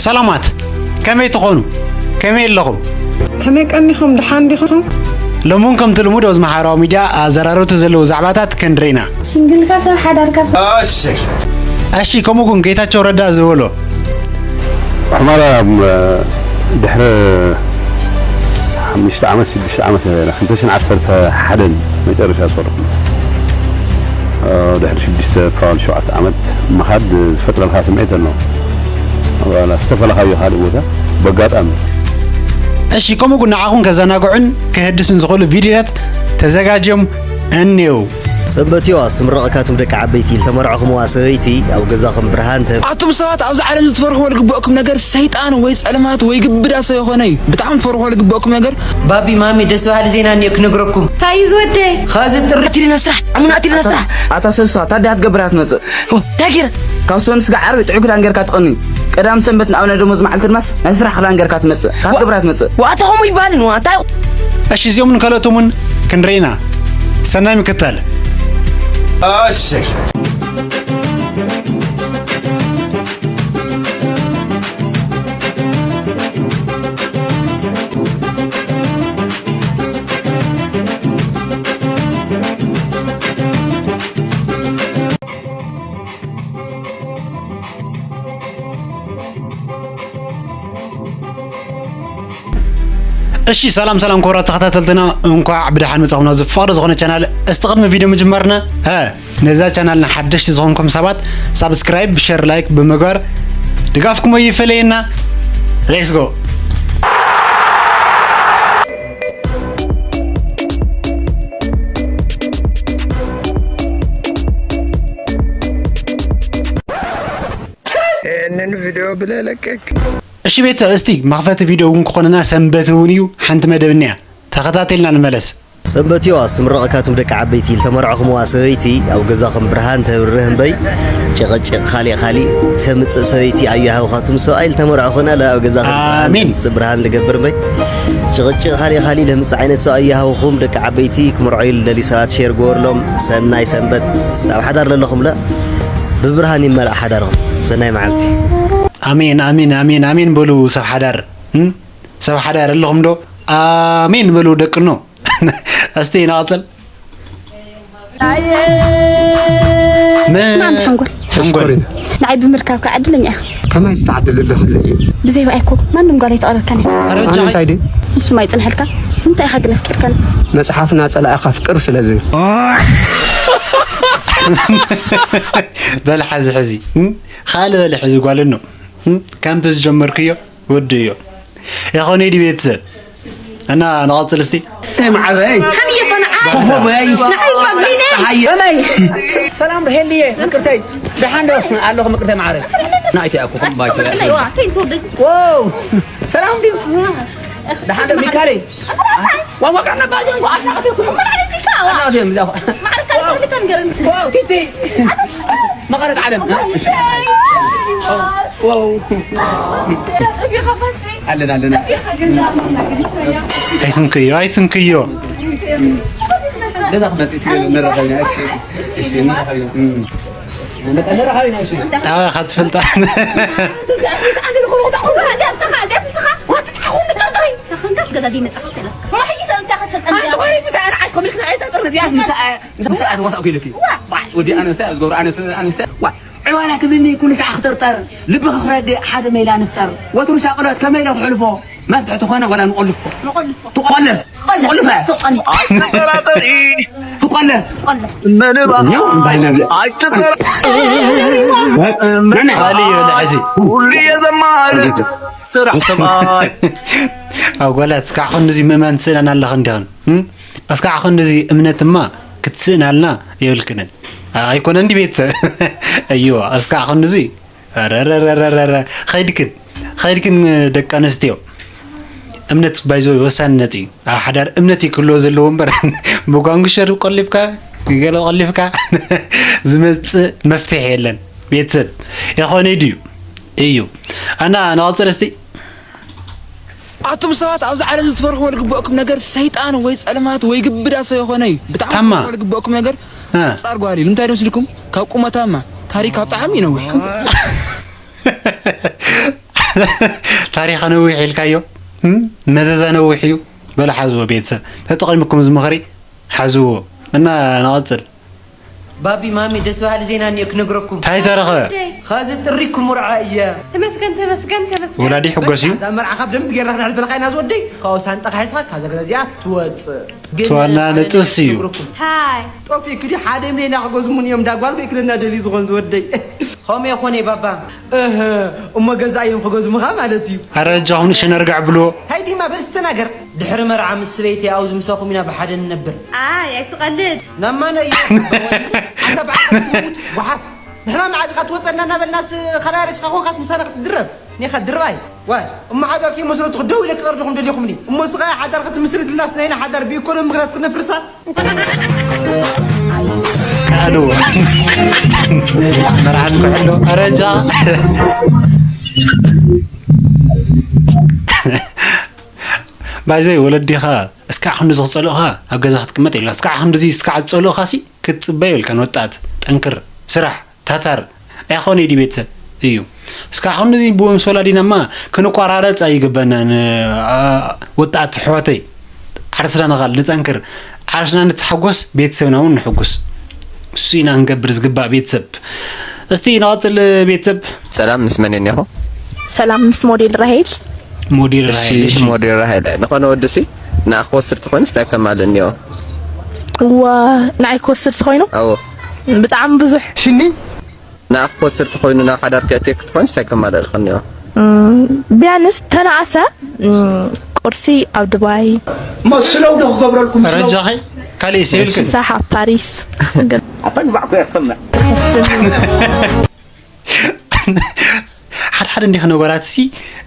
ሰላማት፣ ከመይ ትኾኑ? ከመይ ኣለኹም? ከመይ ቀኒኹም? ደሓን ዲኹም? ሎሚ እውን ከምቲ ልሙድ ኣብዚ ማሕበራዊ ሚድያ ኣዘራረብቲ ዘለዉ ዛዕባታት ክንርኢ ኢና። ሲንግልካ ሰብ ሓዳርካ ሰብ። እሺ፣ ከምኡ እውን ጌታቸው ረዳ ዝበሎ። ሑመራ፣ እም፣ ድሕሪ ሓሙሽተ ዓመት፣ ሽዱሽተ ዓመት፣ ክልተ ሽሕን ዓሰርተ ሓደን መጨረሻ ዝፈረምኩ። እ፣ ድሕሪ ሽዱሽተ፣ ፕራውል ሸውዓተ ዓመት ምኻድ ዝፈጥረልካ ስምዒት ኣሎ። ዋላ ዝተፈለኻዮ ካልእ ቦታ በጋጣሚ። እሺ፣ ከምኡ እውን ንዓኹም ከዘናግዑን ከህድሱን ዝኽእሉ ቪድዮታት ተዘጋጅዮም እኔው። ሰንበት ዮሃ፣ ስምረቐካትም ደቂ ዓበይቲ፣ ዝተመርዕኹምዋ ሰበይቲ ኣብ ገዛኹም ብርሃን ትህብ። ኣቱም ሰባት፣ ኣብዚ ዓለም እዚ ትፈርሕዎ ልግበእኩም ነገር ሰይጣን ወይ ጸልማት ወይ ግብዳ ሰብ ይኾነ እዩ። ብጣዕሚ ትፈርሕዎ ልግበእኩም ነገር። ባቢ፣ ማሚ፣ ደስ በሃሊ ዜና እኒኦ ክነግረኩም። እንታይ እዩ ዝወደይ? ኸዚ ጥሪ ኣትሊ ናብ ስራሕ፣ ኣሙና ኣትሊ ናብ ስራሕ። ኣታ ሰብሳ፣ ታዲያ ክትገብር እያ ትመጽእ? ኦ፣ እንታይ ገይረ? ካብ ሰኑይ ስጋዕ ዓርቢ ጥዑይ ክዳን ጌርካ ትቐኒ። ቀዳም ሰንበት ንኣብነ ደሞዝ መዓልቲ ድማስ ናይ ስራሕ ክዳን ጌርካ ትመጽእ። ካብ ዋ-፣ ክገብራ ትመጽእ። ዋታ ከምኡ ይባልን ዋታ። እሺ፣ እዚኦምን ካልኦቶምን ክንርኢ ኢና። ሰናይ ምክታል። እሺ። እሺ፣ ሰላም ሰላም ክቡራት ተኸታተልትና፣ እንኳዕ ብደሓን መጻኹም ናብዚ ፍቕሪ ዝኾነ ቻናል። እስቲ ቅድሚ ቪድዮ ምጅማርና፣ ሀ፣ ነዛ ቻናልና ሓደሽቲ ዝኾንኩም ሰባት ሳብስክራይብ፣ ሸር፣ ላይክ ብምግባር ድጋፍኩም ኣይፈለየና። ሌትስ ጎ። ይህንን ቪዲዮ ብለህ ለቀቅ። እሺ ቤተሰብ፣ እስቲ መኽፈቲ ቪዲዮ እውን ክኾነና፣ ሰንበት እውን እዩ፣ ሓንቲ መደብ እኒኣ፣ ተኸታተልና ንመለስ። ሰንበት ዮሃ፣ ስምረቐካትም ደቂ ዓበይቲ፣ ዝተመርዕኹምዋ ሰበይቲ ኣብ ገዛኹም ብርሃን ተብርህ እምበይ፣ ጭቕጭቕ ካሊእ ካሊእ ተምጽእ ሰበይቲ ኣያሃውኻትም። ሰብኣይ ዝተመርዕኹና ኣብ ገዛኹም ብርሃን ኣሜን። ተምጽእ ብርሃን ልገብር እምበይ፣ ጭቕጭቕ ካሊእ ካሊእ ለምጽእ ዓይነት ሰብኣይ ኣያሃውኹም። ደቂ ዓበይቲ ክምርዐዩ ልደሊ ሰባት ሼር ግበሩሎም። ሰናይ ሰንበት። ኣብ ሓዳር ለለኹም ለ ብብርሃን ይመላእ ሓዳርኹም። ሰናይ መዓልቲ። ኣሜን፣ ኣሜን፣ ኣሜን፣ ኣሜን በሉ ሰብ ሓዳር። እም? ሰብ ሓዳር ኣለኹም ዶ? ኣሜን በሉ ደቅኖ። እስቲ ንቐጽል። መ-፣ ስማዕ፣ ሓንጎል። ሓንጎል። ንዓይ ብምርካብካ ዕድለኛ ኢኻ። ከመይ ዝተዓደለ ኣለኽለ እዩ? ብዘይ ብኣይ እኮ ማንም ጓል ኣይተቐረብካን እያ። ኣረ ኣነ በጃኺ። እንታይ ድየ? ንሱ ማይ ጽንሐልካ? እንታይ ኢኻ ግን ኣፍቂርካኒ? መጽሓፍና ጸላኢኻ ኣፍቅር ስለ ዝብል። በል ሓዚ ሕዚ፣ እም? ካልእ በል ሕዚ ጓል እኖ። እም? ከምቲ ዝጀመርክዮ ወዲ እዮ። ይኾነ ድዩ ቤተሰብ? እና ንቐጽል እስቲ። እይ መዓረይ። ሃንየ እኮ ንዓ-፣ ኮኾበይ። ንዓይ እኮ ኣግሪነ። ሃየ። በመይ። ሰላም ሄልየ፣ ምቅርተይ። ደሓን ዶ ኣለኹ ምቅርተይ መዓረይ? ናይተ ኣኩኹም ባይቶ። ዋ፣ ተይ፣ ተወደይ። ዋው። ሰላም ድዩ? ደሓን ዶ ሚካለይ? ዋ፣ ዋ፣ ቃና ባጆ እንኳ ኣናቀትኩም። ምን ዓለዚካ? ዋ። ኣናቀትኩም፣ ዛኹ። ማዕረካ ዋው። ልካ ንገረኒ። ዋው፣ ቲቲ። መቐረት ዓለም። ዋው። ኣለና፣ ኣለና። ኣይትንክዮ፣ ኣይትንክዮ። ገዛ ክመጽእ ይችላል፣ ንራኸብ ኢና። እሺ፣ እሺ፣ ንራኸብ ኢና። እም። በቃ፣ ንራኸብ ኢና፣ እሺ። ኣበይ ኢኻ ትፈልጣ? ኣንቲ ቆይ፣ ምሳዕ ንዓሽኩም ኢልክና ኣይተጥርዚ፣ ያስ ምሳዕ። ምስ ኣርባዕተ ወሳእ ኢሉኪ። ዋ። ዋይ፣ ወዲ ኣነስተ፣ ዝገብሩ ኣነስተ፣ ኣነስተ። ዋ። ዕባላ ትብልኒ ኩሉ ሰዓት ክጥርጠር። ልብኺ ክረግእ ሓደ ሜላ ንፍጠር። ወትሩ ሻቕሎት ከመይ ኢለ ክሕልፎ? መፍትሒ ትኾነ ወላ ንቆልፎ? ንቆልፎ። ትቆልፍ። ትቆልፍ። ትቆልፍ። ኣይትጠራጠሪ። ትቆልፍ። ትቆልፍ። ምንም ኛው እንታይ ነብለ? ኣይትጠራጠሪ። ነነ። ካሊ ይበልዕ እዚ። ኩሉ የዘማሪ ስራሕ ሰማይ። ኣብ ጓላት፣ እስካዕ ክንድዚ ምእመን ስእለን ኣለኻ እንዲኽን? እም? እስካዕ ክንድዚ እምነትማ ክትስእናልና የብልክንን። ኣይኮነን ድዩ ቤተሰብ? እዮ፣ እስካዕ ክንድዚ። ረረረረረ። ኸይድክን፣ ኸይድክን ደቂ ኣንስትዮ። እምነት ባይዞ ወሳንነት እዩ። ኣብ ሓዳር እምነት እዩ ክህልዎ ዘለዎ እምበር፣ ብጓንጉሸር ቆሊፍካ፣ ገለ ቆሊፍካ ዝመጽእ መፍትሒ የለን። ቤተሰብ፣ ይኾነ ድዩ? እዩ። ኣና፣ ንቐጽል እስቲ። ኣቱም ሰባት፣ ኣብዚ ዓለም እዚ ትፈርሕዎ ልግበእኩም ነገር ሰይጣን ወይ ጸልማት ወይ ግብዳ ሰብ ይኾነ እዩ። ብጣዕሚ ታማ። ትፈርሕዎ ልግበእኩም ነገር እ። ኣንጻር ጓል እዩ። ንምንታይ ዶ መስልኩም? ካብ ቁመታማ ታሪካ ብጣዕሚ ይነውሕ። ታሪኻ ነዊሕ ኢልካዮ፣ እም? መዘዛ ነዊሕ እዩ። በሉ ሓዝዎ ቤተሰብ። ተጠቒምኩም እዚ ምኽሪ ሓዝዎ። እና ንቐጽል። ባቢ፣ ማሚ፣ ደስ በሃሊ ዜና እኒኦ ክነግረኩም። እንታይ ተረኸ? ኸዚ ጥሪ ክምርዖ እየ። ተመስገን፣ ተመስገን፣ ተመስገን። ወላዲ ይሕጎስ እዩ። እዛ መርዓ ካብ ደንብ ጌርና ክነሕልፈለካ ኢና ዝወደይ። ካብኡ ሳንጣኻ ሒዝካ ካብዛ ገዛ እዚኣ ትወጽእ። ግን ትዋና ሓደ ነገር ንጥስ እዩ። ክነግረኩም። ሃይ። ጠፊእኩ ድዩ? ሓደ ሚልዮን ክገዝሙኒ እዮም። ዳጓል ከይክለና ደልዩ ዝኾን ዝወደይ። ኸመይ ኾነ ባባ? እህ፣ እሞ ገዛ እዮም ክገዝሙኻ ማለት እዩ። ኣረ እጃኹም ንእሽተይ ነርጋዕ ብልዎ። እንታይ ዲማ በል ዝተናገር። ድሕሪ መርዓ ምስ ሰበይቲ ኣብዚ ምሳኹም ኢና ብሓደ ንነብር። ኣይ፣ ኣይትቐልድ። ናብ ማነ እዩ? ኣታ በዓል ትሙት ጓሓፍ። ንሕና መዓዝ ኢኻ ትወጸና እናበልናስ፣ ካልኣይ ርእስኻ ኮንካስ ምሳና ክትድረብ? ኔኻ ድርባይ። ዋይ፣ እሞ ሓዳር ከይመስረትኹ ደው ኢለ ክቐርድኹም ደሊኹምኒ። እሞ ስኻ ሓዳር ክትምስርትልናስ ናይና ሓዳር ብኢኮኖሚ ምኽንያት ክነፍርሳ? ከኣሉ። መርዓት ክሕሎ። ኣረ እጃ። ባይዘይ ወለዲኻ እስካዕ ክንድዚ ክጸልኡኻ ኣብ ገዛ ክትቅመጥ የብልካ። እስካዕ ክንድዚ እስካዕ ዝጸልኡኻሲ ክትጽበ የብልካን። ወጣት ጠንክር፣ ስራሕ፣ ታታር። ኣይኾነ ድዩ ቤተሰብ? እዩ። እስካዕ ክንድዚ ብኡ ምስ ወላዲናማ ክንቆራረጽ ኣይግበናን። አ፣ ወጣት ኣሕዋተይ፣ ዓርስና ንኻል ንጠንክር፣ ዓርስና ንተሓጎስ፣ ቤተሰብና እውን ንሕጉስ። እሱ ኢና ክንገብር ዝግባእ ቤተሰብ። እስቲ ንቐጽል ቤተሰብ። ሰላም፣ ምስ መን እኒኹ? ሰላም፣ ምስ ሞዴል ራሄል። ሞዴል እሺ፣ ራሄል፣ እሺ። ሞዴል ራሄል። ዝኾነ ወዲ ሲ ንዓኺ ክወስድ ተኾይኑስ እንታይ ከማልእ እኒኦ? እዋ፣ ንዓይ ክወስድ ተኾይኑ? ኣዎ። ብጣዕሚ ብዙሕ። ሽኒ? ንዓኺ ክወስድ ተኾይኑ ናብ ሓዳር ከእትየኪ ተኾይኑስ እንታይ ከማልእልኪ እኒኦ? እም፣ ቢያንስ ተነኣሰ፣ እም፣ ቁርሲ ኣብ ዱባይ። እሞ ስለው ዶ ክገብረልኩም ስለው? ረጃኺ ካልእ ይስብልክን? ምሳሕ ኣብ ፓሪስ። ኣታ ግዛዕኩ እየ ክሰምዕ። ሓደ ሓደ እንዲኽ ነገራት ሲ፣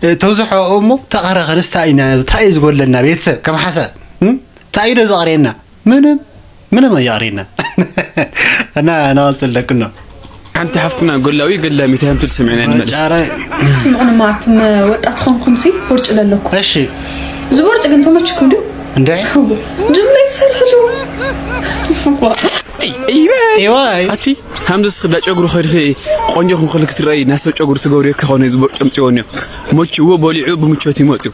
እ፣ ተብዝሖ እሞ ተቐረ ክንስታ ኢና፣ እንታይ እዩ ዝጎለና ቤተሰብ ከም ሓሳብ? እም? እንታይ እዩ ዶ ዘቕርየና? ምንም፣ ምንም ኣየቕርየና። እና ንቐጽል ደቅኖ። ሓንቲ ሓፍትና ጎላዊ ገላሚት እያ፣ እንትን ሰሚዕና ንመልስ። ጫረ። ስምዑንማ፣ ኣቱም ወጣት ኾንኩም ሲ ቦርጭ ለለኩም። እሺ። እዚ ቦርጭ ግን ተመችኩም ድዩ? እንደ? ጅምላ ይሰርሕሉ። እይ፣ እይ፣ እይ። ኣቲ፣ ሃምዘስ ክዳ ጨጉሩ ኸድኺ ቆንጆ ክንክል ክትረኢ፣ ናሰብ ጨጉሩ ትገብርዮ ከኾነ እዚ ቦርጭ ኣምፅዎ እኒኦ። ሞችዎ በሊዑ ብምቾት ይመፅዩ።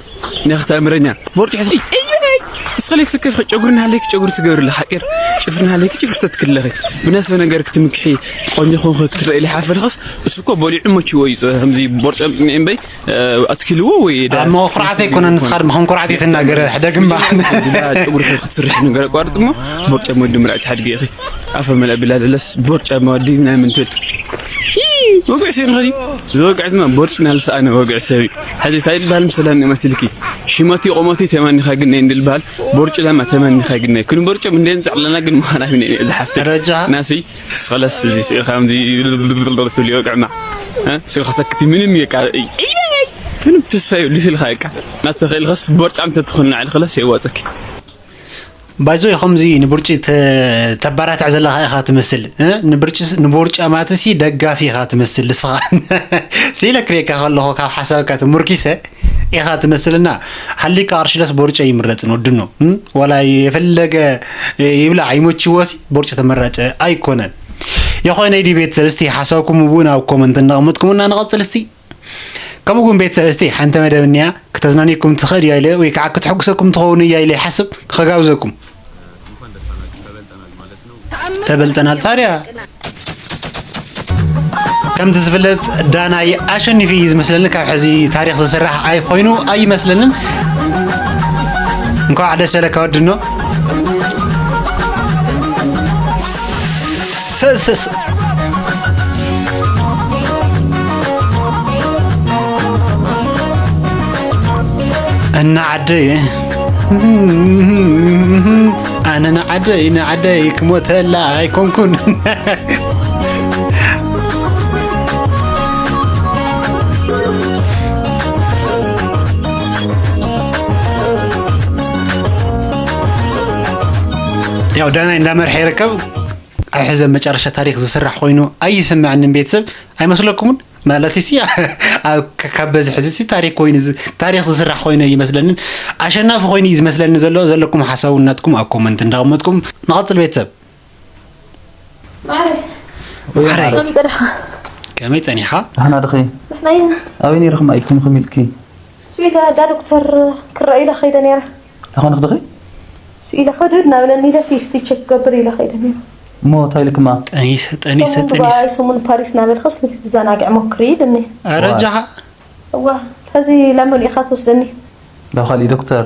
ነኽታ ምረኛ። ቦርጭ ሕዚ። እይ፣ እይ፣ እይ። እስኸ ለይክ ስከፍ ጨጉሪ ናለይክ ጨጉሪ ትገብሪ ኣለኻ። ሓቂር ጭፍሪ ናለይክ ጭፍሪ ተትክለኺ። ብነሰብ ነገር ክትምክሒ ቆንጆ ኾንኮ ክትረኢ ኢለ ሓፈልኸስ እሱ እኮ በሊዑ ሞችዎ እዩ። ከምዚ ቦርጭ ኣምፅኒ እምበይ፣ እ፣ ኣትክልዎ ወይ ዳ-፣ ኣብ መኹርዓት ኣይኮነን ንስኻ ድማ ከም ኩርዓት እየትናገር ሕደግማ። ጨጉሪ ክትስርሒ ነገር ኣቋርጽ እሞ ቦርጭ ወዲ ምርዓት ሓድጊ ኢኺ። ኣፈ መለኣ ቢላ ደለስ ቦርጭ ወዲ ናይ ምንትል። ወግዕ ሰብ ንኸዲ ዝወግዕ ዝማ ቦርጭ ናልሰኣነ ወግዕ ሰብ እዩ። ሕዚ እንታይ ይበሃል ምሰለኒ መሲልኪ? ሽመቲ ቆመቲ ተመኒኻ ግን ናይ እንድል በሃል ቦርጭ ለማ ተመኒኻ ግን ናይ። ክን ቦርጭ እንደ እንጻዕ ለና ግን ምዃና ግን ናይ ዝሓፍተ። ረጃ። ናሲ ስኸለስ እዚ ስኢልካ ከምዚ ፍል ይወግዕማ። እ? ስልካ ሰክቲ ምንም የቃ-፣ ምንም ተስፋ የብሉ ስልካ የቃ። ናተኸኢልኸስ ቦርጫም ተትኾን ንዓል ኸለስ የዋጸኪ። ባይዞ ከምዚ ንቡርጪ ተ-፣ ተባራትዕ ዘለኻ ኢኻ ትመስል፣ እ? ንብርጪ-፣ ንቦርጫማትሲ ደጋፊ ኢኻ ትመስል ንስኻ። ስኢለ ክርእየካ ከለኹ ካብ ሓሳብካ ተሞርኪሰ ኢኻ ትመስልና። ሃሊካ ቅርሺለስ ቦርጨ ይምረጽ ንወድኖ፣ እ? ዋላ የፈለገ ይብላዕ ይመችዎሲ ቦርጨ ተመራጨ ኣይኮነን። የኾነ ዲ ቤተሰብ እስቲ ሓሳብኩም እውን ኣብ ኮመንት እናቐመጥኩምና ንቐጽል እስቲ። ከምኡ እውን ቤተሰብ እስቲ ሓንቲ መደብ እኒኣ ክተዝናንየኩም ትኽእል እያ ኢለ ወይ ከዓ ክትሕጉሰኩም ትኸውን እያ ኢለ ይሓስብ ክጋብዘኩም። ተበልጠናል ታዲያ። ከምቲ ዝፍለጥ ዳናይ ኣሸኒፉ እዩ ዝመስለኒ። ካብ ሕዚ ታሪኽ ዝስራሕ ኣይኮይኑ ኣይመስለንን። እንኳዕ ደስ በለካ ወድኖ። ሰ-፣ ሰ-፣ ሰ-፣ እና ዓደይ፣ ኣነ ንዓደይ፣ ንዓደይ ክሞተላ ኣይኮንኩን። ያው ዳናይ እንዳመርሐ ይርከብ። ኣብ ሕዚ መጨረሻ ታሪኽ ዝስራሕ ኮይኑ ኣይስምዐንን ቤተሰብ፣ ኣይመስለኩምን? ማለት ሲ፣ ኣብ ከ-፣ ካብ በዝሒ እዚ ሲ ታሪኽ ኮይኑ ዝ-፣ ታሪኽ ዝስራሕ ኮይኑ ይመስለንን ኣሸናፊ ኮይኑ እዩ ዝመስለኒ ዘሎ። ዘለኩም ሓሳብ እናትኩም ኣብ ኮመንት እንዳቐመጥኩም ንቐጽል ቤተሰብ። ማዕረ። ማዕረ። ከመይ ጸኒኻ? ከመይ ጸኒኻ? ደህና ድኺ? ኣበይ ነይርኩም? ኣይትኩም ኢልኪ? ስኢለ እዳ ዶክተር ክረአ ኢለ ከይደ ነይረ። ኣኾነ ክድኺ? ስኢለ ኸዱ እናበለኒ ኢለ ሲስቲ ቸክ ክገብር ኢለ ከይደ ነይረ። እሞ እንታይ ኢልክማ? ጠኒሰ፣ ጠኒሰ፣ ሰሙን ጠኒሰ። ዱባይ፣ ሰሙን ፓሪስ እናበልክስ ልክትዘናግዕ ሞክሪ ኢልኒ። ኣረ ዋይ። ጃኻ። እዋ፣ ከዚ ላመን ኢኻ ትወስደኒ? ላኻሊ ዶክተር።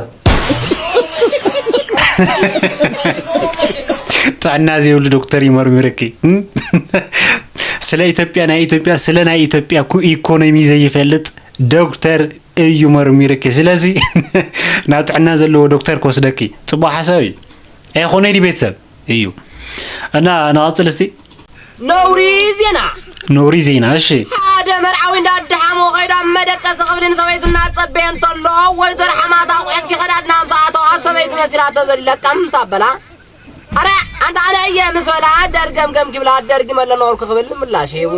ጥዕና ዘይብሉ ዶክተር ይመርምርኪ። ስለ ኢትዮጵያ፣ ናይ ኢትዮጵያ፣ ስለ ናይ ኢትዮጵያ ኩ-፣ ኢኮኖሚ ዘይፈልጥ ዶክተር እዩ መርሚርኪ። ስለዚ ናብ ጥዕና ዘለዎ ዶክተር ክወስደኪ ጽቡቕ ሓሳብ እዩ። ኣይኾነ ድዩ ቤተሰብ? እዩ። እና ንቐጽል እስቲ። ነውሪ ዜና። ነውሪ ዜና፣ እሺ። ሓደ መርዓዊ እንዳደሓሞ ከይዱ ኣብ መደቀሲ ክፍሊ ንሰበይቱ እናጸበየ እንተሎ፣ ወይዘሮ ሓማታ ኣቑሑት ክኸዳድና ምስ ኣተዋ፣ ሰበይቱ መሲላቶ ዘሉ ለቀም ታበላ። ኣረ፣ ኣንታ ኣነ እየ ምስ በላ፣ ደርገምገም ኪብላ፣ ደርጊ መለ ነበርኩ ክብል ምላሽ ሂቡ።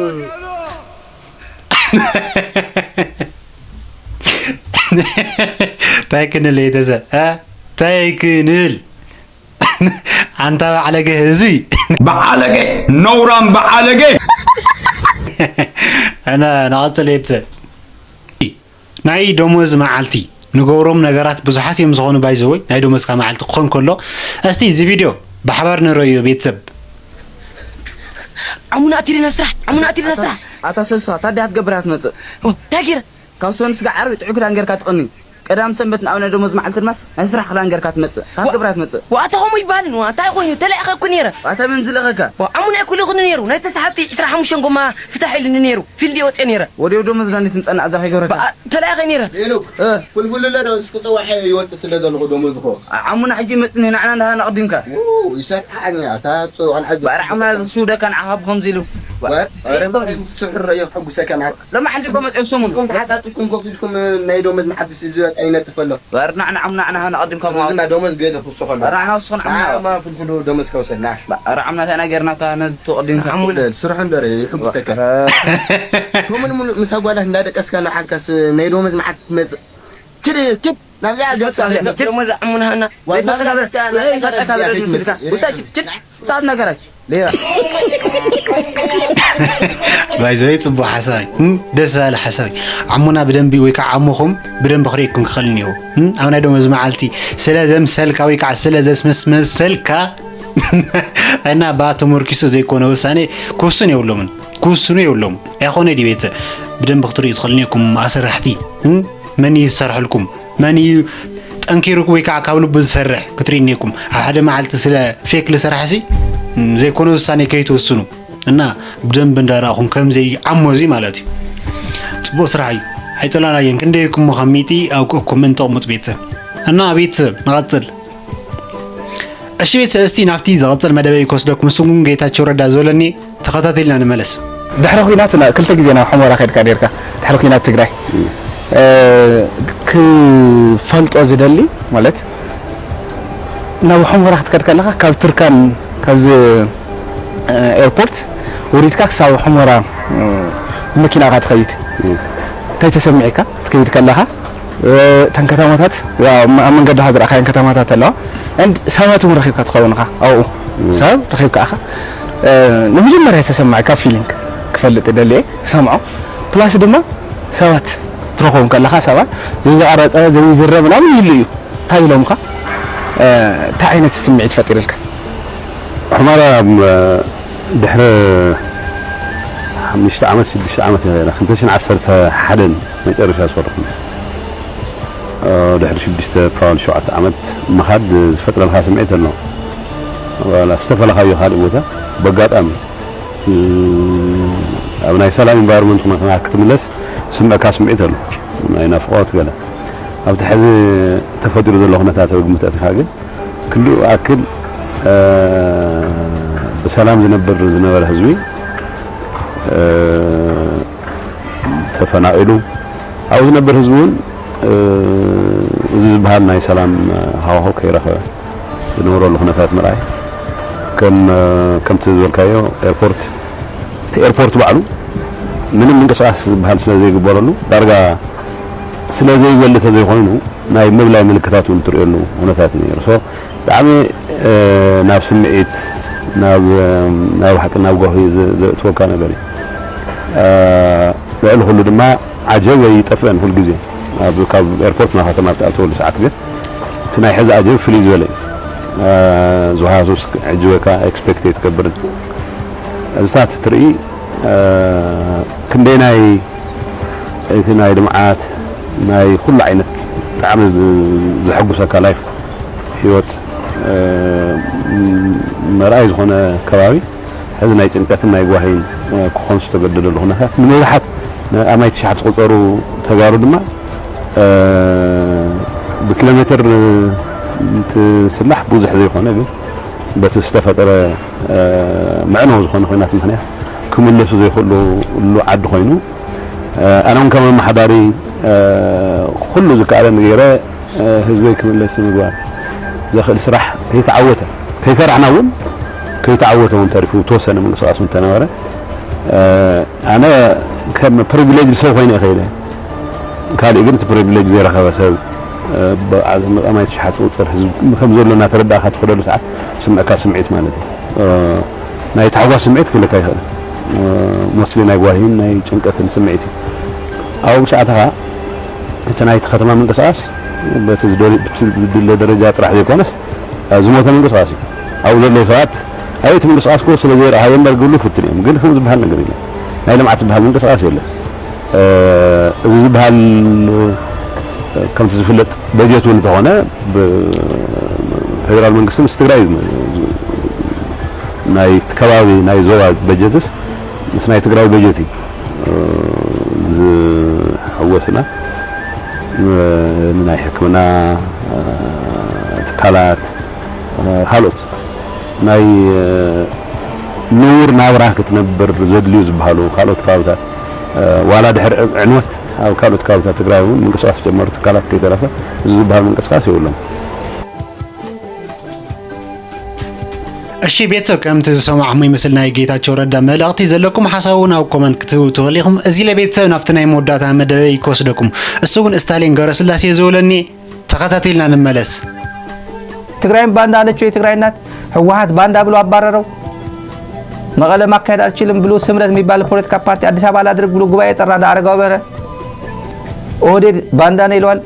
እንታይ ክንብል ቤተሰብ፣ እ? እንታይ ክንብል? ኣንታ ባዕለገ ህዝቢ። በዓለገ፣ ነውራም በዓለገ። ኣነ ንቐጽል ቤተሰብ። ናይ ደሞዝ መዓልቲ ንገብሮም ነገራት ብዙሓት እዮም ዝኾኑ። ባይዘወይ ናይ ደሞዝካ መዓልቲ ክኾን ከሎ፣ እስቲ እዚ ቪድዮ ብሓባር ንረዮ ቤተሰብ። ዓሙና ኣቲሪ ናብ ስራሕ፣ ዓሙና ኣቲሪ ናብ ስራሕ። ኣታ ሰልሳ፣ ታዲያ ክትገብር እያ ትመጽእ? ኦ፣ እንታይ ገይረ? ካብ ሰኑይ ስጋዕ ዓርቢ ጥዑይ ክዳን ጌርካ ትቐንዩ። ቀዳም ሰንበት ንኣብ ናይ ደሞዝ መዓልቲ ድማስ ናይ ስራሕ ክዳን ጌርካ ትመጽእ። ካብ ዋ-፣ ክብራ ትመጽእ። ዋ፣ ኣታ ከምኡ ይበሃልን፣ ዋ፣ እንታይ ኮይኑ? ተላኢኸ እኮ ነይረ። ኣታ መን ዝለኸካ? ዋ፣ ዓሙና እኮ ልእኽኒ ነይሩ። ናይ ተሳሓብቲ ዕስራ ሓሙሽተ ጎማ ፍታሕ ኢሉኒ ነይሩ። ፊልድ እየ ወፅየ ነይረ። ወዲያው ደሞዝ ዳ እንዴት ምጸና እዛ ከይገብረካ? ባ-፣ ተላኢኸ ነይረ። እ። ፍልፍል እለ ዶ እስኪ ጽዋሕ ይወጽእ ስለ ዘለኹ ደሞዝ እኮ። ዓ-፣ ዓሙና ሕጂ ይመጽእ፣ ንሕና ንዓና እንዳሃና ኣቕዲምካ። ው፣ ይሰርሓኒ፣ ኣታ ጽዋሕ ንዓይ ባርዕ ዓሙና ዝስውደካ ንዓኻ ብኸምዚ ኢሉ። ዋ-፣ ዋ-፣ ረ-፣ ስሕር ረዮ ሕጉሰካ ማለት። ሎማዓንቲ እኮ መጺኦም ሰሙን። ንስኹም ተሓጻጺብኩም ኮፍ ኢልኩም ናይ ደሞዝ መዓልቲ ዝወጽእ ይነጥፍ ኣሎ። ባርዕ ንዓና ዓሙና ንዓኻ ኣቐዲምካ እዚ ድማ ደሞዝ ቤት ክውስኽ ኣሎ። ባርዕ ንዓና ውስኹን ዓሙና። ንዓማ ፍልፍሉ ደሞዝ ከውሰድ፣ ና። ባርዕ ዓሙና እንታይ ኢና ጌርናካ ነዚ ተቐዲምካ? ዓሙና። ስርሑ እንዶ ረ-፣ ይሕጉሰካ። ረ-፣ ሰሙን ሙሉእ ምስ ኣጓላት እንዳደቀስካ ንዓልካስ ናይ ደሞዝ መዓልቲ ትመጽእ። ችድ፣ ችድ፣ ናብዚኣ ገጽካ ችድ። ደሞዝ ዓሙና ሃና። ዋይ፣ ናብዚኣ ገጽካ፣ ናብዚኣ ገጽካ፣ ናብዚኣ ገጽካ። ውጻ፣ ችድ፣ ችድ። ሰዓት ነገራች። ሌባ። ባይዘወይ ጽቡቕ ሓሳብ እዩ። እም፣ ደስ በሃሊ ሓሳብ እዩ። ዓሙና ብደንቢ ወይ ከዓ ዓሙኹም ብደንቢ ክርእየኩም ክኽእል እኒኦ። እም፣ ኣብ ናይ ደሞዝ መዓልቲ ስለ ዘምሰልካ ወይ ከዓ ስለ ዘስመስመሰልካ እና ብኣ ተመርኪሱ ዘይኮነ ውሳኔ ክውስኑ የብሎምን። ክውስኑ የብሎምን። ኣይኮነ ድዩ ቤተሰብ? ብደንቢ ክትርእዩ ትኽእሉ እኒኦኩም ኣሰራሕቲ። እም፣ መን እዩ ዝሰርሐልኩም? መን እዩ ጠንኪሩ ወይ ከዓ ካብ ልቡ ዝሰርሕ ክትርኢ እኒኩም? ኣብ ሓደ መዓልቲ ስለ ፌክ ዝሰርሐ ሲ፣ ም፣ ዘይኮነ ውሳኔ ከይትወስኑ እና ብደንብ እንዳረኣኹም ከም ዘይዓሞ እዚ ማለት እዩ። ጽቡቕ ስራሕ እዩ። ኣይጸላእናዮን። ክንደይ እኩም ካብ ሚእቲ ኣብ ኮመንት ተቕምጡ ቤተሰብ። እና ቤተሰብ ንቐጽል። እሺ ቤተሰብ፣ እስቲ ናብቲ ዝቐጽል መደበይ ክወስደኩም፣ እሱን ጌታቸው ረዳ ዝበለኒ ተኸታቲልና ንመለስ። ድሕሪ ኲናት ና-፣ ክልተ ግዜ ናብ ሑመራ ከድካ ኔርካ፣ ድሕሪ ኲናት ትግራይ። እ፣ ክፈልጦ ዝደሊ ማለት፣ ናብ ሑመራ ክትከድ ከለኻ፣ ካብ ቱርካን፣ ካብዚ፣ እ፣ ኤርፖርት ወሪድካ ክሳብ ሑመራ፣ እ፣ ብመኪና ኢኻ ትኸይድ። እንታይ ተሰሚዕካ ክትከይድ ከለኻ? እ፣ እተን ከተማታት፣ ያው፣ ኣብ መንገድኻ ዝረኣኻየን ከተማታት ኣለዋ። And ሰባት እውን ረኺብካ ትኸውን ኢኻ ኣብኡ። እም። ሰብ ረኺብካ ኢኻ። እ፣ ንመጀመርያ ተሰማዒ ካብ ፊሊንግ ክፈልጥ እደሊ እየ፣ ክሰምዖ። ፕላስ ድማ ሰባት ትረኽቦም ከለኻ፣ ሰባት ዘይተቐረጸ፣ ዘይዝረብ ምናምን ይህሉ እዩ። እንታይ ኢሎምኻ? እ፣ እንታይ ዓይነት ስምዒት ፈጢሩልካ? ሑመራ፣ ም፣ ድሕሪ ሓሙሽተ ዓመት፣ ሽዱሽተ ዓመት ኢና፣ ክልተ ሽሕን ዓሰርተ ሓደን መጨረሻ ዝኸድኩ። እ፣ ድሕሪ ሽዱሽተ፣ ፕሮባብሊ ሸውዓተ ዓመት ምኻድ ዝፈጥረልካ ስምዒት ኣሎ። ዋላ ዝተፈለኻዮ ካልእ ቦታ፣ በጋጣሚ፣ እ፣ ኣብ ናይ ሰላም ኢንቫይሮንመንት ኮይንካ ክትምለስ ዝስምዐካ ስምዒት ኣሎ። ናይ ናፍቖት ገለ። ኣብቲ ሕዚ ተፈጢሩ ዘሎ ኩነታት ኣብ ግምት ኣእቲኻ ግን፣ ክንድኡ ኣክል፣ እ፣ ብሰላም ዝነብር ዝነበረ ህዝቢ፣ እ፣ ተፈናቒሉ፣ ኣብኡ ዝነብር ህዝቢ እውን፣ እ፣ እዚ ዝበሃል ናይ ሰላም ሃዋህው ከይረኸበ ዝነበረሉ ኩነታት ምርኣይ፣ ከም፣ እ፣ ከምቲ ዝበልካዮ ኤርፖርት፣ እቲ ኤርፖርት ባዕሉ ምንም ምንቅስቓስ ዝበሃል ስለ ዘይግበረሉ፣ ዳርጋ ስለ ዘይበሊ ተዘይኮይኑ፣ ናይ ምብላይ ምልክታት እውን ትርእየሉ ኩነታት እዩ ነይሩ። ሶ፣ ብጣዕሚ፣ እ፣ ናብ ስምዒት፣ ናብ፣ እ፣ ናብ ሓቂ፣ ናብ ጓሂ ዘ-፣ ዘእትወካ ነገር እዩ። እ፣ ልዕሊ ኩሉ ድማ ዓጀብ ኣይጠፍእን። ኩሉ ግዜ ኣብ ካብ ኤርፖርት ናብ ከተማ ኣብ ትኣትወሉ ሰዓት ግን እቲ ናይ ሕዚ ዓጀብ ፍልይ ዝበለ እዩ። ዝሃሱስ ዕጅበካ ኤክስፔክት ኣይትገብርን። እዚታት ትርኢ ክንደይ ናይ እቲ ናይ ልምዓት ናይ ኩሉ ዓይነት ብጣዕሚ ዘሐጉሰካ ላይፍ ህይወት መርኣይ ዝኾነ ከባቢ ሕዚ ናይ ጭንቀትን ናይ ጓሂን ክኾን ዝተገደደሉ ኩነታት ንምብዛሓት ኣማይ ትሽዓት ዝቆፀሩ ተጋሩ ድማ ብኪሎ ሜትር እንትስላሕ ብዙሕ ዘይኮነ ግን በቲ ዝተፈጠረ መዕነዊ ዝኾነ ኩናት ምኽንያት ክምለሱ ዘይኽእሉ ዓዲ ኮይኑ ኣነ እውን ከም ኣመሓዳሪ ኩሉ ዝከኣለኒ ገይረ ህዝበይ ክምለስ ንምግባር ዘኽእል ስራሕ ከይተዓወተ ከይሰራሕና እውን ከይተዓወተ እውን ተሪፉ ተወሰነ ምንቅስቃስ እውን ተነበረ ኣነ ከም ፕሪቪሌጅ ሰብ ኮይነ እኸይደ ካልእ ግን እቲ ፕሪቪሌጅ ዘይረኸበ ሰብ ብኣማይ ትሽሓት ዝቁፀር ህዝቢ ከም ዘሎ እናተረዳእካ ትኸደሉ ሰዓት ስምዕካ ስምዒት ማለት እዩ ናይ ታሕጓስ ስምዒት ክህልካ ይኽእል ሞስሊ ናይ ጓሂን ናይ ጭንቀትን ስምዒት እዩ ኣብኡ ሰዓትኻ እቲ ናይቲ ከተማ ምንቅስቃስ በቲ ዝደለ ደረጃ ጥራሕ ዘይኮነስ ዝሞተ ምንቅስቃስ እዩ ኣብኡ ዘለዉ ሰባት ኣየቲ ምንቅስቃስ ኮ ስለ ዘይረኣሃዮ እምበር ግብሉ ፍትን እዮም ግን ከም ዝበሃል ነገር የለን ናይ ልምዓት ዝበሃል ምንቅስቃስ የለን እዚ ዝበሃል ከምቲ ዝፍለጥ በጀት እውን እንተኾነ ፌደራል መንግስቲ ምስ ትግራይ ናይ ከባቢ ናይ ዞባ በጀትስ ምስ ናይ ትግራይ በጀት እዩ ዝሕወስና ናይ ሕክምና ትካላት ካልኦት ናይ ንቡር ናብራ ክትነብር ዘድልዩ ዝበሃሉ ካልኦት ከባብታት ዋላ ድሕሪ ዕንወት ኣብ ካልኦት ከባብታት ትግራይ እውን ምንቅስቃስ ዝጀመሩ ትካላት ከይተረፈ እዚ ዝበሃል ምንቅስቃስ የብሎም። እሺ ቤተሰብ ከምቲ ዝሰማዕኹም ይመስል ናይ ጌታቸው ረዳ መልእኽቲ ዘለኩም ሓሳብ እውን ኣብ ኮመንት ክትህቡ ትኽእሉ ኢኹም። እዚ ለቤተሰብ ናብቲ ናይ መወዳእታ መደበይ ክወስደኩም። እሱ ግን ስታሊን ገብረስላሴ ዝበለኒ ተኸታቲልና ንመለስ። ትግራይም ባንዳ አለችው የትግራይ እናት ህወሓት ባንዳ ብሎ አባረረው። መቀለ ማካሄድ አልችልም ብሎ ስምረት የሚባል ፖለቲካ ፓርቲ አዲስ አበባ ላድርግ ብሎ ጉባኤ ጠራ። አረጋው በርሀ ኦህዴድ ባንዳ ነው ይለዋል።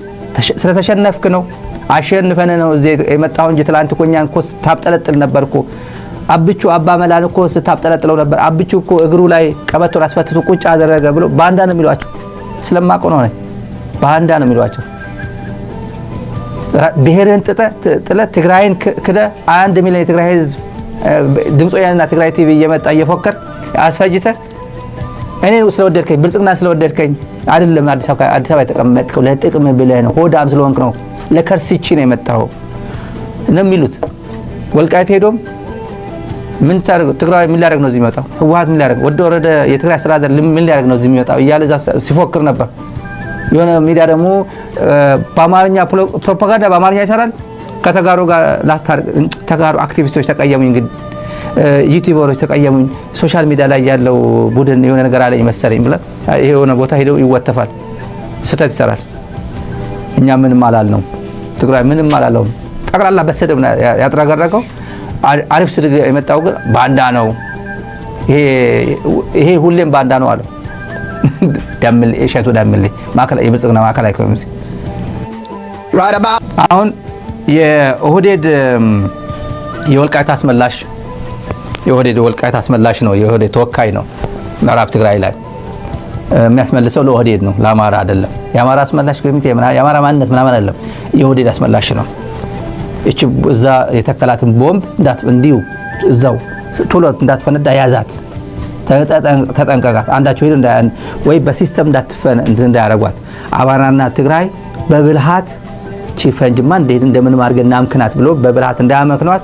ስለተሸነፍክ ነው አሸንፈን ነው እዚህ የመጣሁ እንጂ ትላንት እኮ እኛን እኮ ስታብጠለጥል ነበር እኮ። አብቹ አባ መላን እኮ ስታብጠለጥለው ነበር። አብቹ እኮ እግሩ ላይ ቀበቶን አስፈትቶ ቁጭ አደረገ ብሎ ባንዳ ነው የሚሏቸው። ስለማውቀው ነው ባንዳ ነው የሚሏቸው። ብሔርህን ጥለ ትግራይን ክደ አንድ ሚሊዮን የትግራይ ህዝብ ድምፅ ወያንና ትግራይ ቲቪ እየመጣ እየፎከር አስፈጅተ እኔ ስለወደድከኝ ብልጽግና ስለወደድከኝ አይደለም አዲስ አበባ አዲስ አበባ የተቀመጥከው ለጥቅም ብለህ ነው። ሆዳም ስለሆንክ ነው። ለከርሲቺ ነው የመጣው ነው የሚሉት። ወልቃይት ሄዶም ምን ታደርግ ትግራይ ምን ሊያደርግ ነው እዚህ የሚመጣው? ህወሓት ምን ሊያደርግ ወደ ወረደ የትግራይ አስተዳደር ምን ሊያደርግ ነው እዚህ የሚመጣው እያለ እዛ ሲፎክር ነበር። የሆነ ሚዲያ ደግሞ በአማርኛ ፕሮፓጋንዳ በአማርኛ ይሰራል። ከተጋሩ ጋር ላስታርቅ ተጋሩ አክቲቪስቶች ተቀየሙኝ፣ እንግዲህ ዩቲዩበሮች ተቀየሙኝ፣ ሶሻል ሚዲያ ላይ ያለው ቡድን የሆነ ነገር አለኝ መሰለኝ ብለ የሆነ ቦታ ሄደው ይወተፋል፣ ስህተት ይሰራል። እኛ ምንም አላልነው፣ ትግራይ ምንም አላለውም። ጠቅላላ በስድብ ነው ያጥረገረገው። አሪፍ ስድብ የመጣው ግን ባንዳ ነው። ይሄ ሁሌም ባንዳ ነው አለው። ደምል እሸቱ ደምል ማከላ የብልጽግና ማከላዊ ኮሚቴ አሁን የኦህዴድ የወልቃይት አስመላሽ የኦህዴድ ወልቃይት አስመላሽ ነው። የኦህዴድ ተወካይ ነው ምዕራብ ትግራይ ላይ የሚያስመልሰው ለኦህዴድ ነው፣ ለአማራ አይደለም። የአማራ አስመላሽ ኮሚቴ የአማራ ማንነት ምናምን አይደለም፣ የኦህዴድ አስመላሽ ነው። እቺ እዛ የተከላትን ቦምብ እንዲሁ እዛው ቶሎ እንዳትፈነዳ ያዛት፣ ተጠንቀቃት። አንዳቸው ሄዶ ወይ በሲስተም እንዳትፈነ እንዳያረጓት። አማራና ትግራይ በብልሃት ቺ ፈንጅማ እንዴት እንደምንም አድርገን እናምክናት ብሎ በብልሃት እንዳያመክኗት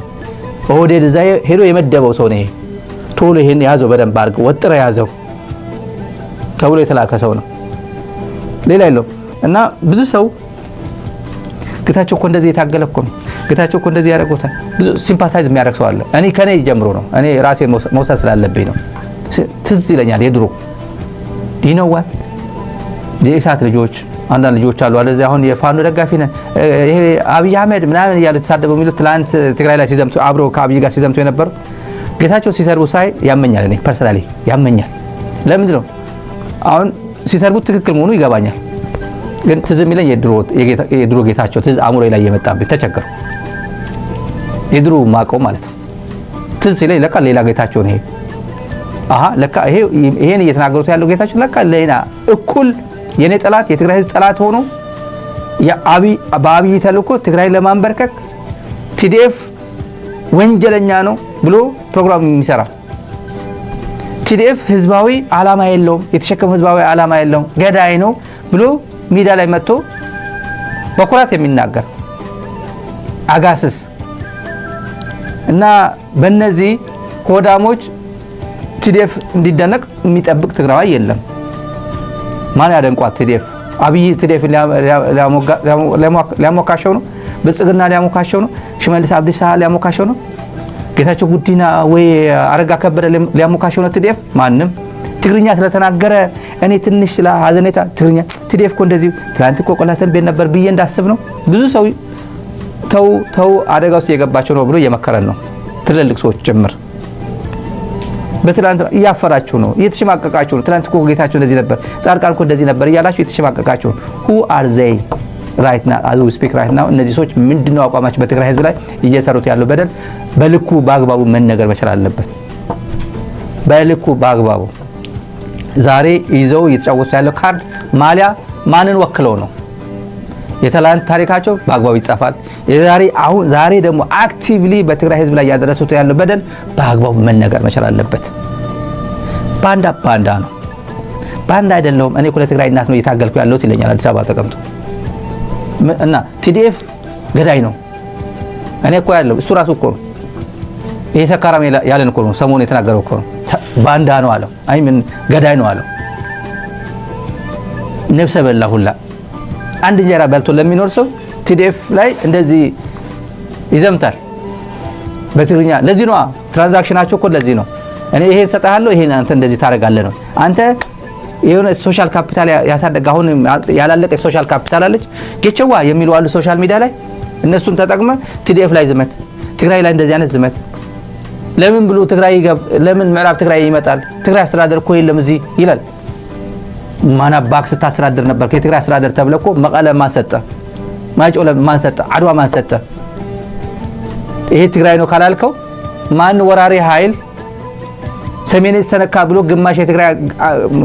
ኦህዴድ እዛ ሄዶ የመደበው ሰው ነው። ይሄ ቶሎ ይሄን ያዘው፣ በደንብ አድርገው ወጥረ ያዘው ተብሎ የተላከ ሰው ነው። ሌላ የለውም። እና ብዙ ሰው ጌታቸው እኮ እንደዚህ የታገለ እኮ ነው፣ ጌታቸው እኮ እንደዚህ ያደረጉታል። ብዙ ሲምፓታይዝ የሚያደርግ ሰው አለ። እኔ ከኔ ጀምሮ ነው፣ እኔ ራሴን መውሰድ ስላለብኝ ነው። ትዝ ይለኛል የድሮ ይነዋል የኢሳት ልጆች አንዳንድ ልጆች አሉ አለ አሁን የፋኖ ደጋፊ ነን ይሄ አብይ አህመድ ምናምን እያሉ የተሳደቡ የሚሉት ትላንት ትግራይ ላይ ሲዘምቱ አብረው ከአብይ ጋር ሲዘምቱ የነበሩ ጌታቸው ሲሰድቡ ሳይ ያመኛል። እኔ ፐርሰናሊ ያመኛል። ለምንድን ነው አሁን ሲሰርቡት ትክክል መሆኑ ይገባኛል። ግን ትዝ የሚለኝ የድሮ ጌታቸው ትዝ አእምሮ ላይ የመጣብኝ ተቸገር የድሮ ማቀው ማለት ነው። ትዝ ሲለኝ ለካ ሌላ ጌታቸው ነው ይሄ። አሀ ለካ ይሄን እየተናገሩት ያለው ጌታቸው ለካ ሌላ እኩል የኔ ጠላት የትግራይ ህዝብ ጠላት ሆኖ በአብይ ተልእኮ ትግራይ ለማንበርከክ ቲዲኤፍ ወንጀለኛ ነው ብሎ ፕሮግራም የሚሰራ ቲዲኤፍ ህዝባዊ ዓላማ የለውም፣ የተሸከመው ህዝባዊ ዓላማ የለውም፣ ገዳይ ነው ብሎ ሚዲያ ላይ መጥቶ በኩራት የሚናገር አጋስስ እና በነዚህ ሆዳሞች ቲዲኤፍ እንዲደነቅ የሚጠብቅ ትግራዋይ የለም። ማን ያደንቋት? ቲዲኤፍ አብይ ቲዲኤፍ ሊያሞካሸው ነው። ብልጽግና ሊያሞካሸው ነው። ሽመልስ አብዲሳ ሊያሞካሸው ነው። ጌታቸው ጉዲና ወይ አረጋ ከበደ ሊያሞካሸው ነው። ቲዲኤፍ ማንም ትግርኛ ስለተናገረ እኔ ትንሽ ስለ ሀዘኔታ ትግርኛ ቲዲኤፍ እኮ እንደዚህ ትላንት እኮ ቆላተን ቤት ነበር ብዬ እንዳስብ ነው። ብዙ ሰው ተው ተው አደጋ ውስጥ እየገባቸው ነው ብሎ እየመከረን ነው። ትልልቅ ሰዎች ጭምር በትላንት እያፈራችሁ ነው፣ እየተሸማቀቃችሁ ነው። ትላንት እኮ ጌታቸው እንደዚህ ነበር፣ ጻድቃን እኮ እንደዚህ ነበር እያላችሁ እየተሸማቀቃችሁ ነው። Who are they right now? As we speak right now እነዚህ ሰዎች ምንድነው አቋማቸው? በትግራይ ህዝብ ላይ እየሰሩት ያለው በደል በልኩ በአግባቡ መነገር መቻል አለበት። በልኩ በአግባቡ ዛሬ ይዘው እየተጫወቱ ያለው ካርድ ማሊያ ማንን ወክለው ነው? የትላንት ታሪካቸው በአግባቡ ይጻፋል። የዛሬ አሁን ዛሬ ደግሞ actively በትግራይ ህዝብ ላይ ያደረሱት ያለው በደል በአግባቡ መነገር መቻል አለበት። ባንዳ ባንዳ ነው። ባንዳ አይደለሁም እኔ እኮ ለትግራይ እናት ነው እየታገልኩ ያለሁት ይለኛል አዲስ አበባ ተቀምጦ እና ቲዲኤፍ ገዳይ ነው። እኔ እኮ ያለው እሱ ራሱ እኮ ነው። ይሄ ሰካራም ያለን እኮ ነው። ሰሞኑ የተናገረው እኮ ነው። ባንዳ ነው አለው። አይ ምን ገዳይ ነው አለው። ነፍሰ በላ ሁላ አንድ እንጀራ በልቶ ለሚኖር ሰው ቲዲኤፍ ላይ እንደዚህ ይዘምታል በትግርኛ። ለዚህ ነው ትራንዛክሽናቸው እኮ ለዚህ ነው። እኔ ይሄን ሰጣለሁ፣ ይሄን አንተ እንደዚህ ታደርጋለህ ነው። አንተ የሆነ social capital ያሳደግ አሁን ያላለቀ social capital አለች። ጌቸዋ የሚሉ አሉ social media ላይ እነሱን ተጠቅመ ቲዲኤፍ ላይ ዝመት፣ ትግራይ ላይ እንደዚህ አይነት ዝመት። ለምን ብሎ ትግራይ ለምን ምዕራብ ትግራይ ይመጣል? ትግራይ አስተዳደር እኮ የለም እዚህ ይላል። ማና ባክ ስታስተዳድር ነበር። የትግራይ አስተዳደር ተብለ እኮ መቀለ ማን ሰጠ? ማይጨው ማን ሰጠ? አድዋ ማን ሰጠ? ይሄ ትግራይ ነው ካላልከው ማን ወራሪ ኃይል ሰሜን እዝ ተነካ ብሎ ግማሽ የትግራይ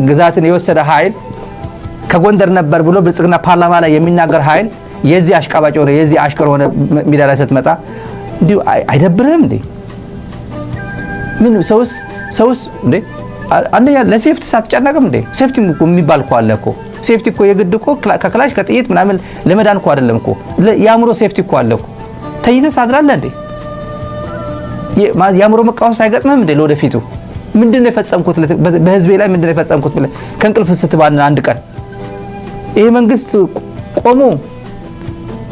ግዛትን የወሰደ ኃይል ከጎንደር ነበር ብሎ ብልጽግና ፓርላማ ላይ የሚናገር ኃይል የዚህ አሽቃባጭ ሆነ የዚህ አሽከር ሆነ ሜዳ ላይ ስትመጣ እንዲሁ አይደብርህም እንዴ? ምን ሰውስ ሰውስ እንዴ አንደኛ ለሴፍቲ ሳትጨነቅም እንዴ? ሴፍቲ የሚባል እኮ አለ እኮ። ሴፍቲ እኮ የግድ እኮ ከክላሽ ከጥይት ምናምን ለመዳን እኮ አይደለም እኮ። የአእምሮ ሴፍቲ እኮ አለ እኮ። ተይዘህ ታድራለህ እንዴ? የአእምሮ መቃወስ አይገጥምም እንዴ? ለወደፊቱ ምንድን ነው የፈጸምኩት በህዝቤ ላይ ምንድን ነው የፈጸምኩት ብለህ ከእንቅልፍ ስትባንን አንድ ቀን ይሄ መንግስት ቆሞ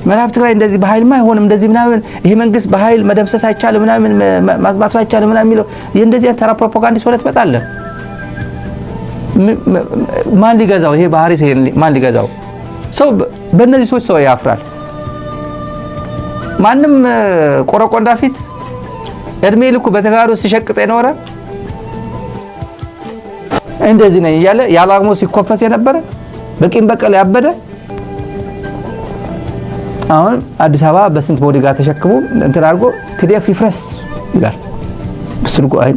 ምዕራብ ትግራይ እንደዚህ በኃይልማ አይሆንም፣ እንደዚህ ምናምን፣ ይሄ መንግስት በኃይል መደምሰስ አይቻልም ምናምን፣ ማጥፋት አይቻልም ምናምን የሚለው እንደዚህ አይነት ተራ ፕሮፓጋንዲስት ሆነህ ትመጣለህ። ማን ሊገዛው? ይሄ ባህሪ ማን ሊገዛው? ሰው በእነዚህ ሰዎች ሰው ያፍራል። ማንም ቆረቆንዳ ፊት እድሜ ልኩ በተጋሩ ሲሸቅጥ የኖረ እንደዚህ ነኝ እያለ ያለ አቅሙ ሲኮፈስ የነበረ በቂም በቀል ያበደ አሁን አዲስ አበባ በስንት ቦዲጋርድ ተሸክሞ እንትን አድርጎ ቲዲኤፍ ይፍረስ ይላል። ስልኩ አይ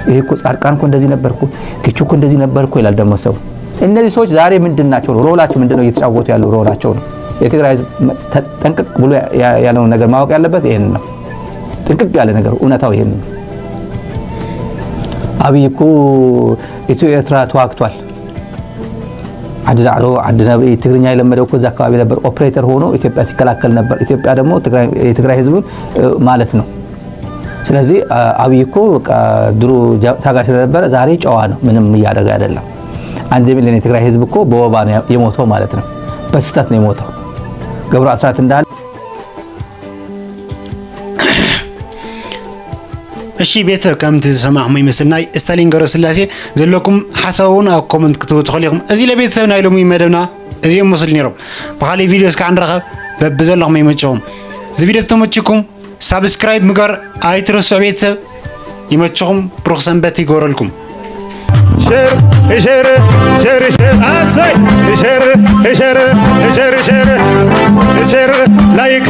ይሄ እኮ ጻድቃን እኮ እንደዚህ ነበርኩ፣ ጌቹ እኮ እንደዚህ ነበርኩ ይላል። ደግሞ ሰው እነዚህ ሰዎች ዛሬ ምንድን ናቸው ነው ሮላቸው ምንድን ነው እየተጫወቱ ያለው ሮላቸው ነው። የትግራይ ህዝብ ጠንቅቅ ብሎ ያለውን ነገር ማወቅ ያለበት ይሄን ነው። ጥንቅቅ ያለ ነገር እውነታው ይሄን ነው። አብይ እኮ ኢትዮ ኤርትራ ተዋግቷል። ዓዲ ዳዕሮ ዓዲ ነብኢ ትግርኛ የለመደው እኮ እዛ አካባቢ ነበር። ኦፕሬተር ሆኖ ኢትዮጵያ ሲከላከል ነበር። ኢትዮጵያ ደግሞ የትግራይ ህዝብን ማለት ነው። ስለዚህ አብይ እኮ በቃ ድሮ ታጋይ ስለነበረ ዛሬ ጨዋ ነው። ምንም እያደረገ አይደለም። አንድ ሚሊዮን የትግራይ ህዝብ እኮ በወባ ነው የሞተው ማለት ነው። በስህተት ነው የሞተው። ገብሩ አስራት እንዳለ እሺ ቤተሰብ ከምቲ ዝሰማዕኹም ይመስል ናይ ስታሊን ገብረስላሴ ዘለኩም ሓሳብ እውን ኣብ ኮመንት ክትህቡ ትኽእሉ ኢኹም። እዚ ለቤተሰብ ናይ ሎሚ መደብና እዚኦም መስሉ ነይሮም። ብኻሊእ ቪድዮ እስካዕ ንረኸብ በብዘለኹም ይመቸኹም። እዚ ቪድዮ ተመችኩም ሳብስክራይብ ምግባር ኣይትረስዑ ቤተሰብ። ይመችኹም፣ ብሩኽ ሰንበት ይግበረልኩም። ሸር ሸር ሸር ሸር ኣሰይ ሸር ሸር ሸር ሸር ሸር ላይክ